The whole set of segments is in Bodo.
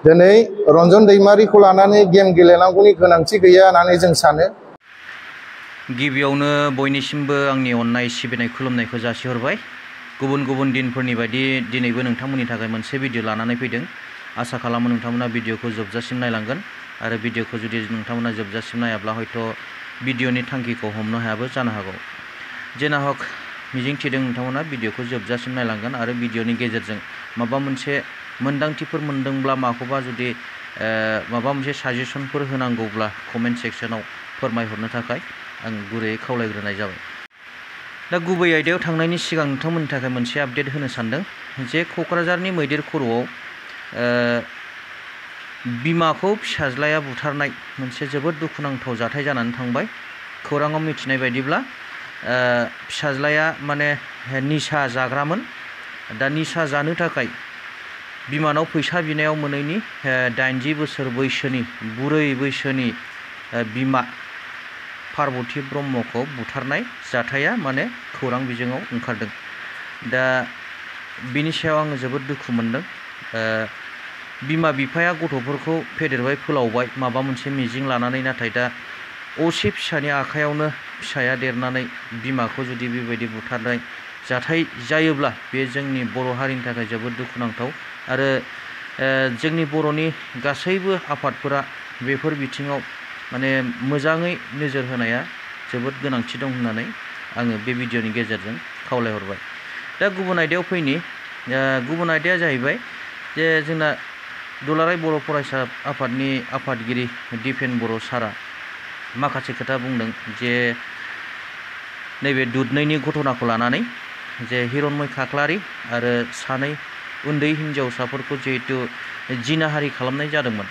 दिनै रन्जन दैमारिखौ लानानै गेम गेलेनांगौनि गोनांथि गैया होननानै जों सानो। गिबियावनो बयनिसिमबो आंनि अननाय सिबिनाय खुलुमनायखौ जासिहरबाय। गुबुन गुबुन दिनफोरनि बायदि दिनैबो नोंथांमोननि थाखाय मोनसे भिडिअ लानानै फैदों। आसा खालामो नोंथांमोना भिडिअखौ जोबजासिम नायलांगोन आरो भिडिअखौ जुदि नोंथांमोना जोबजासिम नायाब्ला हयथ' भिडिअनि थांखिखौ हमनो हायाबो जानो हागौ। जेना हक मिजिंथिदों नोंथांमोना भिडिअखौ जोबजासिम नायलांगोन आरो भिडिअनि गेजेरजों माबा मोनसे मोन्दांथिफोर मोनदोंब्ला माखौबा जुदि माबा मोनसे साजेसनफोर होनांगौब्ला कमेन्ट सेक्सनाव फोरमायहरनो थाखाय आं गुरैयै खावलायग्रोनाय जाबाय। दा गुबै आयदायाव थांनायनि सिगां नोंथांमोननि थाखाय मोनसे आपडेट होनो सानदों जे क'क्राझारनि मैदेर खर'आव बिमाखौ फिसाज्लाया बुथारनाय मोनसे जोबोद दुखुनांथाव जाथाय जानानै थांबाय। खौराङाव मिथिनाय बायदिब्ला फिसाज्लाया माने निसा जाग्रामोन। दा निसा जानो थाखाय बिमानाव फैसा बिनायाव मोनैनि 80 बोसोर बैसोनि बुरै बैसोनि बिमा पार्बती ब्रह्मखौ बुथारनाय जाथाया माने खौरां बिजोङाव ओंखारदों। दा बिनि सायाव आङो जोबोद दुखु मोनदों। बिमा बिफाया गथ'फोरखौ फेदेरबाय फोलावबाय माबा मोनसे मिजिं लानानै, नाथाय दा असे फिसानि आखायावनो फिसाया देरनानै बिमाखौ जुदि बेबायदि बुथारनाय जाथाय जायोब्ला बे जोंनि बर' हारिनि थाखाय जोबोद दुखुनांथाव आरो जोंनि बर'नि गासैबो आफादफोरा बेफोर बिथिङाव माने मोजाङै नोजोर होनाया जोबोद गोनांथि दं होननानै आङो बे भिडिअनि गेजेरजों खावलायहरबाय। दा गुबुन आयदायाव फैनि। गुबुन आयदाया जाहैबाय जे जोंना दुलाराय बर' फरायसा आफादनि आफादगिरि दिपेन बर' सारआ माखासे खोथा बुंदों जे नैबे दुधनैनि घटनाखौ लानानै जे हिरण्मय खाख्लारि आरो सानै उन्दै हिन्जावसाफोरखौ जिहेतु जिनाहारि खालामनाय जादोंमोन।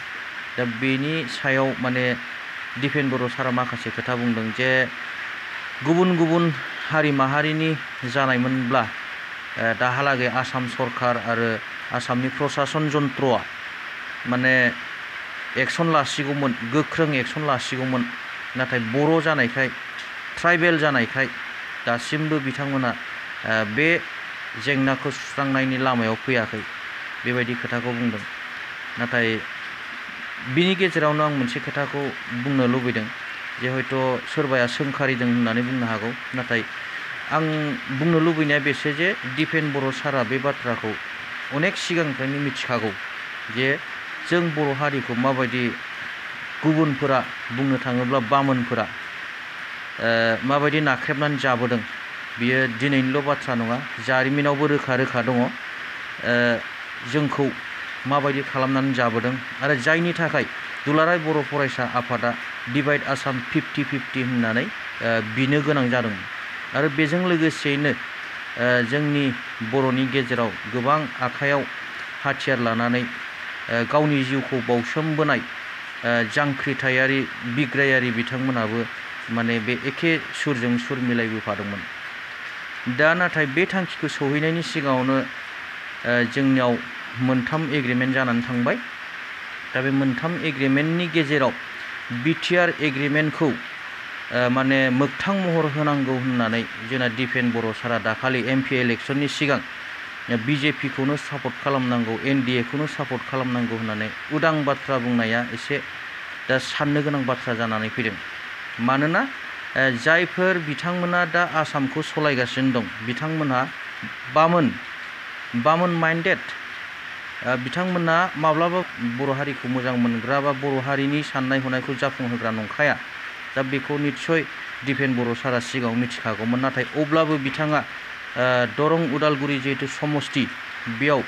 दा बेनि सायाव माने दिपेन बर' सारआ माखासे खोथा बुंदों जे गुबुन गुबुन हारि माहारिनि जानायमोनब्ला दाहालागै आसाम सरकार आरो आसामनि प्रसासन जन्त्रआ माने एक्सन लासिगौमोन, गोख्रों एक्सन लासिगौमोन। नाथाय बर' जानायखाय ट्राइबेल जानायखाय दासिमबो बिथांमोना बे जेंनाखौ सुस्रांनायनि लामायाव फैयाखै बेबायदि खोथाखौ बुंदों। नाथाय बिनि गेजेरावनो आं मोनसे खोथाखौ बुंनो लुबैदों जे हयथ' सोरबाया सोंखारिदों होननानै बुंनो हागौ। नाथाय आं बुंनो लुबैनाया बेसो जे दिपेन बर' सारआ बे बाथ्राखौ अनेक सिगांनिफ्रायनो मिथिखागौ जे जों बर' हारिखौ माबायदि गुबुनफोरा बुंनो थाङोब्ला बामोनफोरा माबायदि नाख्रेबनानै जाबोदों बियो दिनैनिल' बाथ्रा नङा, जारिमिनावबो रोखा रोखा दङ। जोंखौ माबायदि खालामनानै जाबोदों आरो जायनि थाखाय दुलाराय बर' फरायसा आफादा डिभाइड आसाम 50-50 होननानै बिनो गोनां जादोंमोन। आरो बेजों लोगोसेयैनो जोंनि बर'नि गेजेराव गोबां आखायाव हाथियार लानानै गावनि जिउखौ बाउसोमबोनाय जांख्रिथायारि बिग्रायारि बिथांमोनाबो माने बे एखे सुरजों सुर मिलायबोफादोंमोन। दा नाथाय बे थांखिखौ सौहैनायनि सिगाङावनो जोंनियाव मोनथाम एग्रिमेन्ट जानानै थांबाय। दा बे मोनथाम एग्रिमेन्टनि गेजेराव बिटिआर एग्रिमेन्टखौ माने मोगथां महर होनांगौ होननानै जोंना दिपेन बर' सारआ दाखालि एमपि इलेक्सननि सिगां बिजेपिखौनो सापर्ट खालामनांगौ, एनडिएखौनो सापर्ट खालामनांगौ होननानै उदां बाथ्रा बुंनाया एसे दा साननो गोनां बाथ्रा जानानै फैदों। मानोना जायफोर बिथांमोना दा आसामखौ सलायगासिनो दं बिथांमोनहा बामोन माइन्डेड, बिथांमोना माब्लाबा बर' हारिखौ मोजां मोनग्रा बा बर' हारिनि साननाय हनायखौ जाफुंहोग्रा नंखाया। दा बेखौ निस्सय दिपेन बर' सारआ सिगाङाव मिथिखागौमोन। नाथाय अब्लाबो बिथाङा दरं उदालगुरि जिहेतु समस्ति बेयाव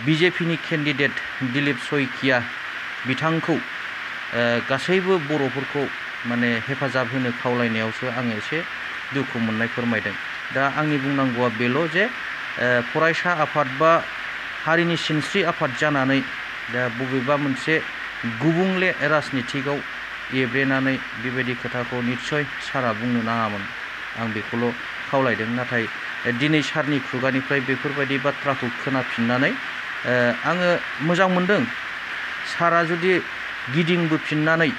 बिजेपिनि केन्डिडेट दिलीप सयकिया बिथांखौ गासैबो बर'फोरखौ माने हेफाजाब होनो खावलायनायावसो आङो एसे दुखु मोननाय फोरमायदों। दा आंनि बुंनांगौआ बेल' जे फरायसा आफाद बा हारिनि सिनस्रि आफाद जानानै दा बबेबा मोनसे गुबुंले राजनितिकआव एब्रेनानै बेबायदि खोथाखौ निस्सय सारआ बुंनो नाङामोन, आं बेखौल' खावलायदों। नाथाय दिनै सारनि खुगानिफ्राय बेफोरबायदि बाथ्राखौ खोनाफिननानै आङो मोजां मोनदों। सारआ जुदि गिदिंबोफिननानै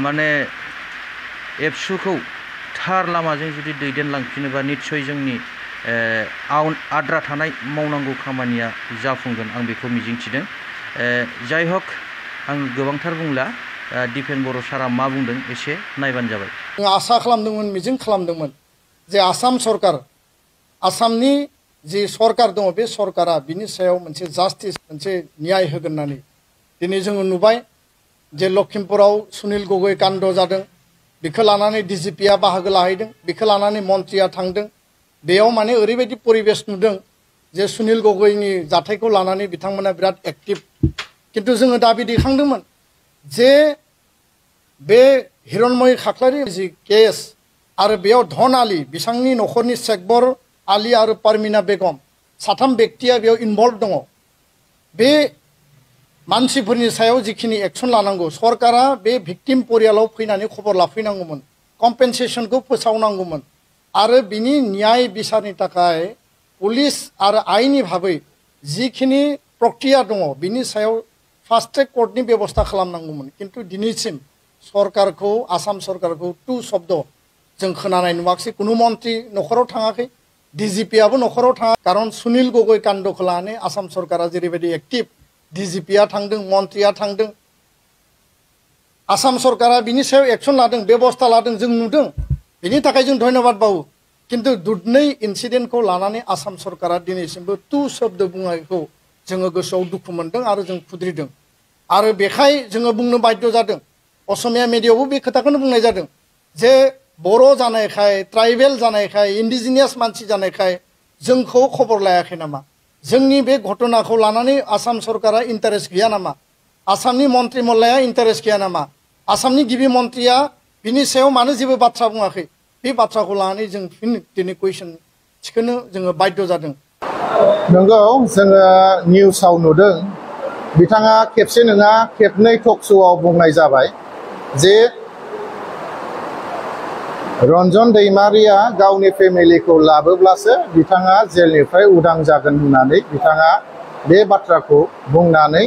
माने एबसुखौ थार लामाजों जुदि दैदेनलांफिनोबा निस्सय जोंनि आद्रा थानाय मावनांगौ खामानिया जाफुंगोन, आं बेखौ मिजिंथिदों। जाय हक आं गोबांथार बुंला दिपेन बर' सारा मा बुंदों एसे नायबानो जाबाय। आसा खालामदोंमोन मिजिं खालामदोंमोन जे आसाम सरकार आसामनि जि सरकार दङ बे सरकारा बिनि सायाव मोनसे जास्टिस मोनसे न्याय होगोन होननानै दिनै जोङो नुबाय जे लखिमपुराव सुनिल गगৈ कान्ड जादों बेखौ लानानै डिजिपिआ बाहागो लाहैदों बेखौ लानानै मन्थ्रिया थांदों बेयाव माने ओरैबायदि परिबेस नुदों जे सुनिल गगैनि जाथायखौ लानानै बिथांमोना बिराद एक्टिभ किन्तु जोङो दाबि दैखांदोंमोन जे बे हिरण्मय खाख्लारि जि केस आरो बेयाव धन आली बिथांनि नखरनि शेखबर आली आरो पारमिना बेगम साथाम व्यक्तिया बेयाव इनभल्भ दङ बे मानसिफोरनि सायाव जिखिनि एक्सन लानांगौ सरकारा बे भिक्टिम परियालाव फैनानै खबर लाफैनांगौमोन कम्पेनसेसनखौ फोसावनांगौमोन आरो बिनि न्याय बिसारनि थाखाय पुलिस आरो आइननि भाबै जिखिनि प्रक्रिया दङ बिनि सायाव फास्ट ट्रेक कर्टनि बेबस्था खालामनांगौमोन किन्तु दिनैसिम सरकारखौ आसाम सरकारखौ टु शब्द जों खोनानाय नुवाखै कुनु मन्थ्रि नखराव थाङाखै डिजिपिआबो नखराव थाङा कारण सुनिल गगৈ कान्डखौ लानानै आसाम सरकारा जेरैबायदि एक्टिभ डिजिपिआ थांदों मन्थ्रिया थांदों आसाम सरकारा बिनि सायाव एक्सन लादों बेबस्था लादों जों नुदों बिनि थाखाय जों धन्यबाद बावो किन्तु दुधनै इन्सिडेन्टखौ लानानै आसाम सरकारा दिनैसिमबो टु शब्द बुंनायखौ जोङो गोसोआव दुखु मोनदों आरो जों खुद्रिदों आरो बेखाय जोङो बुंनो बाध्य जादों असमिया मिडियायावबो बे खोथाखौनो बुंनाय जादों जे बर' जानायखाय ट्राइबेल जानायखाय इन्डिजिनियास मानसि जानायखाय जोंखौ खबर लायाखै नामा जोंनि बे घटनाखौ लानानै आसाम सरकारा इन्टारेस्ट गैया नामा आसामनि मन्त्रि मल्लाया इन्टारेस्ट गैया नामा आसामनि गिबि मन्थ्रिया बिनि सायाव मानो जेबो बाथ्रा बुङाखै बे बाथ्राखौ लानानै जों फिन दिनै कुइसन थिखोनो जोङो बाध्य जादों। नंगौ जोङो निउसाव नुदों बिथाङा खेबसे नङा खेबनै टक श'आव बुंनाय जाबाय जे रन्जन दैमारिया गावनि फेमिलिखौ लाबोब्लासो बिथाङा जेलनिफ्राय उदां जागोन होननानै बिथाङा बे बाथ्राखौ बुंनानै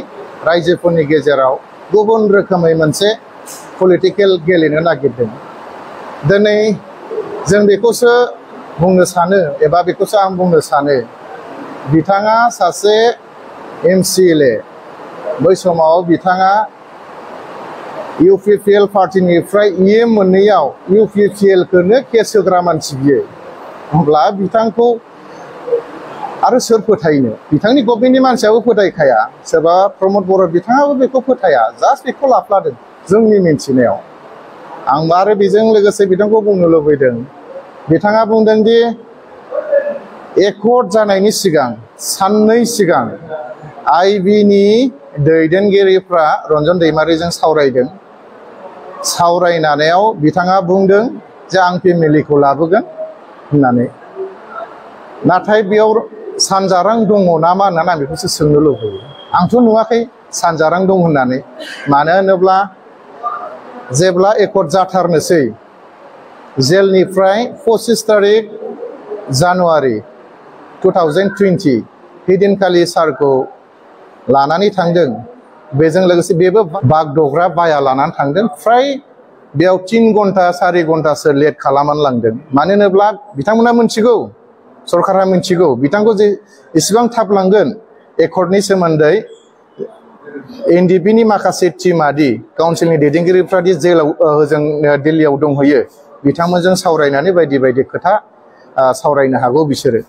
रायजोफोरनि गेजेराव गुबुन रोखोमै मोनसे पलिटिकेल गेलेनो नागिरदों। दिनै जों बेखौसो बुंनो सानो एबा बेखौसो आं बुंनो सानो बिथाङा सासे MCLA बै समाव बिथाङा UPPL पार्टिनिफ्राय EM मोननैयाव UPPL-खौनो केस होग्रा मानसि बियो होमब्ला बिथांखौ आरो सोर फोथायनो बिथांनि गभर्नमेन्टनि मानसियाबो फोथायखाया सोरबा प्रमद बर' बिथाङाबो बेखौ फोथाया जास्ट बेखौ लाफ्लादों जोंनि मिन्थिनायाव आंबो आरो बेजों लोगोसे बिथांखौ बुंनो लुबैदों बिथाङा बुंदों दि एकर्ड जानायनि सिगां साननै सिगां IB-नि दैदेनगिरिफ्रा रन्जन दैमारिजों सावरायदों सावरायनायाव बिथाङा बुंदों जे आं फेमिलिखौ लाबोगोन होननानै नाथाय बेयाव सानजारां दङ नामा होननानै आं बेखौसो सोंनो लुबैयो आंथ' नुवाखै सानजारां दं होननानै मानो होनोब्ला जेब्ला एकर्ड जाथारनोसै जेलनिफ्राय 25 तारिख जानुवारि 2020 हैदिनखालि सारखौ लानानै थांदों बेजों लोगोसे बेबो बागदग्रा बाया लानानै थांदों फ्राय बेयाव 3 घन्टा 4 घन्टासो लेट खालामनानै लांदों मानो होनोब्ला बिथांमोना मिथिगौ सरकारा मिथिगौ बिथांखौ जे इसेबां थाब लांगोन एकर्डनि सोमोन्दै NDP-नि माखासे टिमादि काउन्सिलनि दैदेनगिरिफ्रादि जेलाव जों दिल्लीयाव दंहैयो बिथांमोनजों सावरायनानै बायदि बायदि खोथा सावरायनो हागौ बिसोरो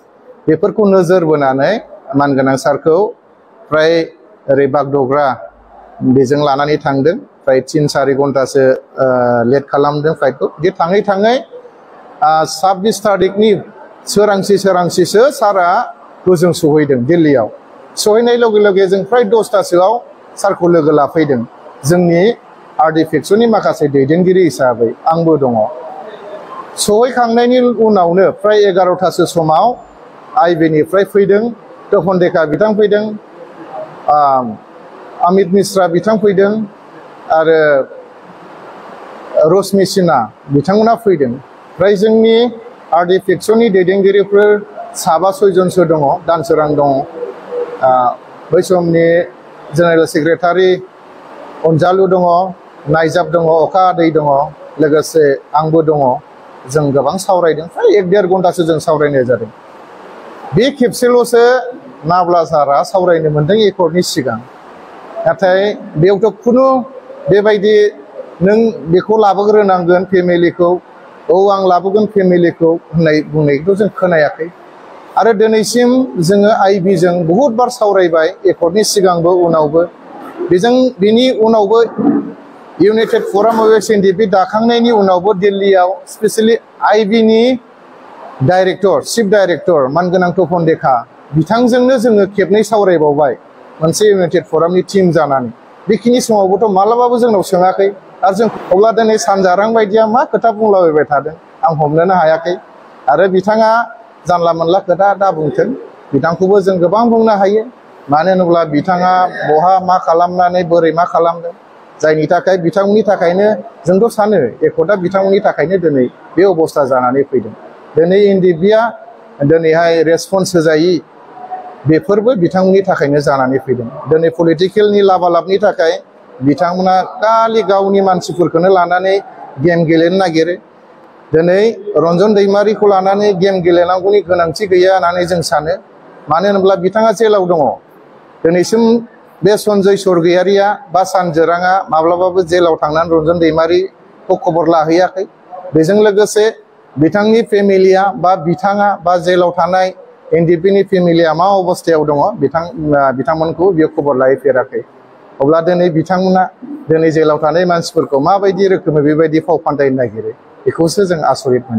बेफोरखौ नोजोर बोनानै मानगोनां सारखौ फ्राय ओरै बागदग्रा बेजों लानानै थांदों फ्राय 3-4 घन्टासो लेट खालामदों फ्लाइटखौ बे थाङै थाङै 26 तारिखनि सोरांसिसो सारा होजों सहैदों दिल्लीयाव सहैनाय लगे लगे जों फ्राय 10टासोआव सारखौ लोगो लाफैदों जोंनि RD फेक्सननि माखासे दैदेनगिरि हिसाबै आंबो दङ सहैखांनायनि उनावनो फ्राय 11टासो समाव IB-निफ्राय फैदों तपन डेका बिथां फैदों अमित मिश्रा बिथां फैदों आरो रश्मि सिन्हा बिथांमोना फैदों फ्राय जोंनि RD फेक्सननि दैदेनगिरिफोर 7-6 जनसो दङ दानसोरां दङ बै समनि जेनेरेल सेक्रेटारि अनजालु दङ नायजाब दङ अखा दै दङ लोगोसे आंबो दङ जों गोबां सावरायदों फ्राय 1-1.5 घन्टासो जों सावरायनाय जादों बे खेबसेल'सो नाब्ला सारा सावरायनो मोनदों एकर्डनि सिगां नाथाय बेयावथ' खुनु बेबायदि नों बेखौ लाबोग्रोनांगोन फेमिलिखौ आं लाबोगोन फेमिलिखौ बुंनायखौ जों खोनायाखै आरो दिनैसिम जोङो आइबिजों बहुद बार सावरायबाय एकर्डनि सिगांबो उनावबो बिनि उनावबो इउनाइटेड फराम अफ एक्स एनडिपि दाखांनायनि उनावबो दिल्लीयाव स्पेसियेलि आइबिनि डाइरेक्टर चिफ डाइरेक्टर मानगोनां तपन देखा बिथांजोंनो जोङो खेबनै सावरायबावबाय मोनसे इउनाइटेड फरामनि टीम जानानै बेखिनि समावबोथ' मालाबाबो जोंनाव सोङाखै आरो जों अब्ला दिनै सानजारां बायदिया मा खोथा बुंलाबायबाय थादों आं हमनोनो हायाखै आरो बिथाङा जानला मोनला खोथा दा बुंथों बिथांखौबो जों गोबां बुंनो हायो मानो होनोब्ला बिथाङा बहा मा खालामनानै बोरै मा खालामदों जायनि थाखाय बिथांमोननि थाखायनो जोंथ' सानो एकर्डआ बिथांमोननि थाखायनो दिनै बे अबस्था जानानै फैदों दिनै एनडिपिआ दिनैहाय रेसपन्स होजायि बेफोरबो बिथांमोननि थाखायनो जानानै फैदों दिनै पलिटिकेलनि लाबालाबनि थाखाय बिथांमोना खालि गावनि मानसिफोरखौनो लानानै गेम गेलेनो नागिरो दिनै रन्जन दैमारिखौ लानानै गेम गेलेनांगौनि गोनांथि गैया होननानै जों सानो मानो होनोब्ला बिथाङा जेलाव दङ दिनैसिम बे सन्जय सरगयारिया बा सानजोराङा माब्लाबाबो जेलाव थांनानै रन्जन दैमारिखौ खबर लाहैयाखै बेजों लोगोसे बिथांनि फेमिलिया बा बिथाङा बा जेलाव थानाय एनडिपिनि फेमिलिया मा अबस्थायाव दङ बिथांमोनखौ बियो खबर लाहैफेराखै अब्ला दिनै बिथांमोना दिनै जेलाव थानाय मानसिफोरखौ माबायदि रोखोमै बेबायदि फाव फान्दायनो नागिरो बेखौसो जों आसरित मोनो।